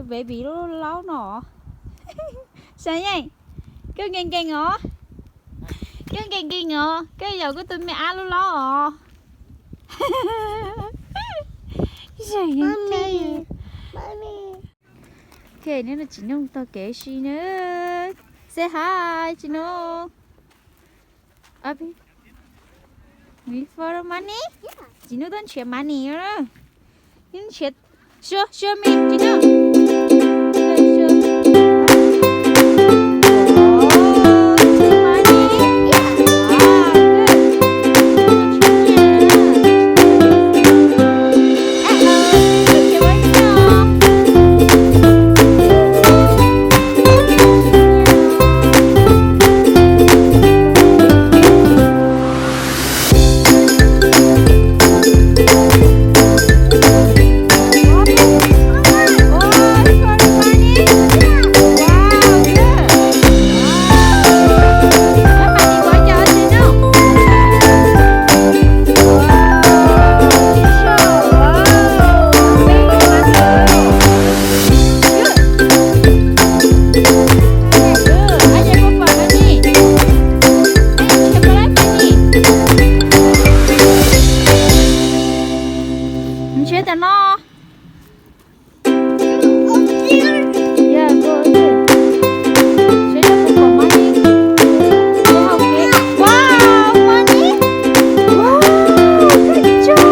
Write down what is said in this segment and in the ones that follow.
Baby lub laub no. Sa Yeej, koj nkees nkees os. Koj nkees nkees os, koj yog kuv tus me ab lub laub os. Ok, neb no Tsis Noog taug kev si na. Say hi, Tsis Noog. Wait for the money. Tsis Noog tuaj nrhiav money. Nrhiav, show, show me, Tsis Noog. Show. Oh, money. Wow, good. Nrhiav tam no. Yeah, go over there. Seb puas pom money. Wow, money. Wow, good job.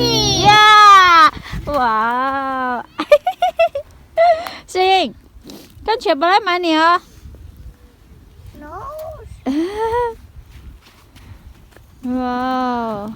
Yeah. Wow. Sing, koj nrhiav pom lab mas niam os. Wow.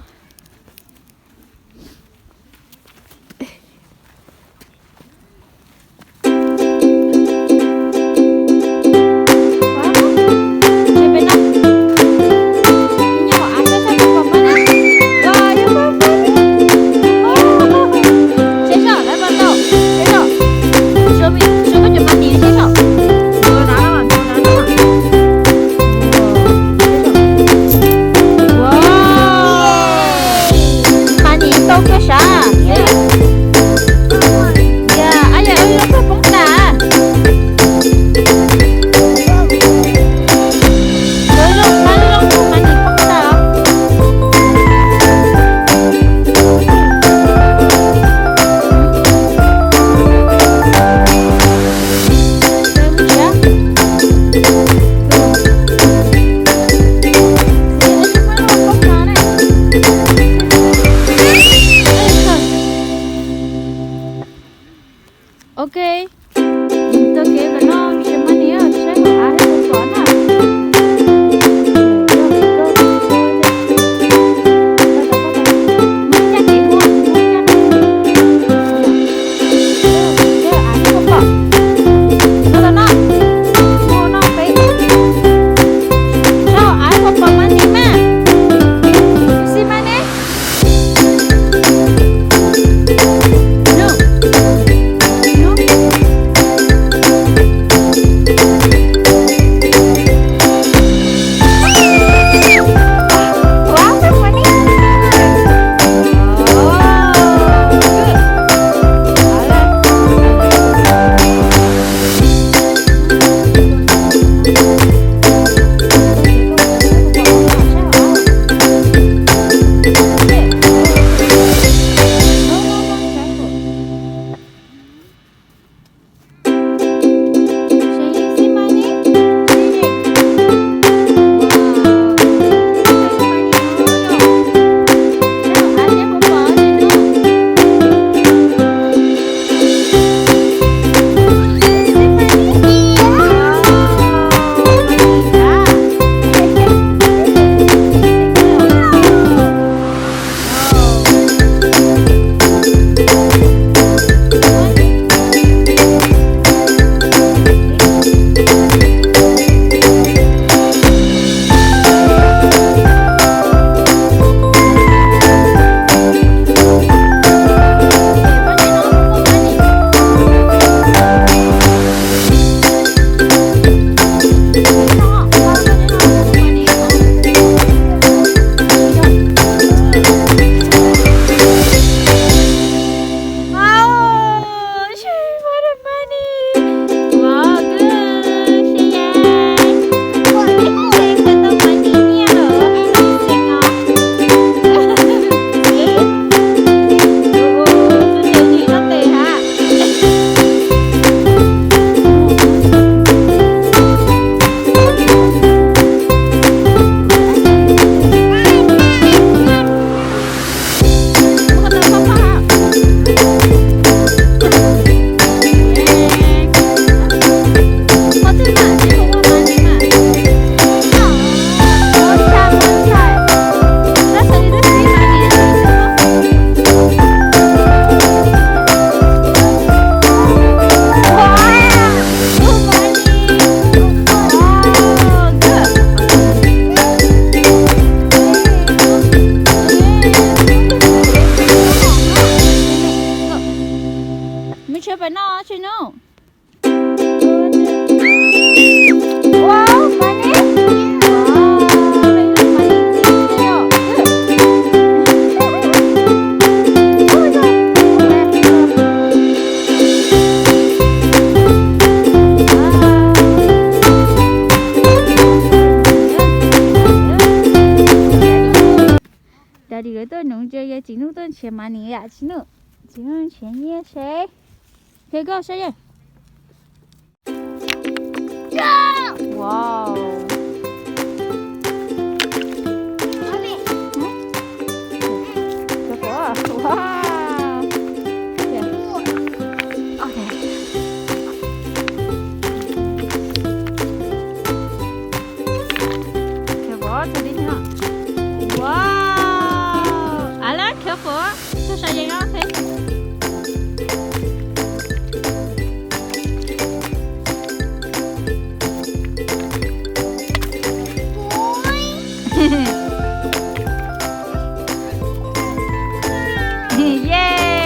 Mas nim tau kawg sav. Yog, ab yog lub koj poob tas. Lub zoo, mas lub zoo kawg mas nim poob tas. Ok. Tau kev lawm no, nrhiav money, saib hauv av puas pom na. Peb noj tsis nub. Wow, manis. Wow, manis txi txi os. Daddy lawv tuaj nuv ntses, yog txiv nub tuaj nrhiav manis yom, txiv nub. Txiv nub nrhiav nyiaj seb. Qhia koj saib ye. Wow. Wow. Wow. Av lab khiav qhuav, tuaj saib yees os. Yay!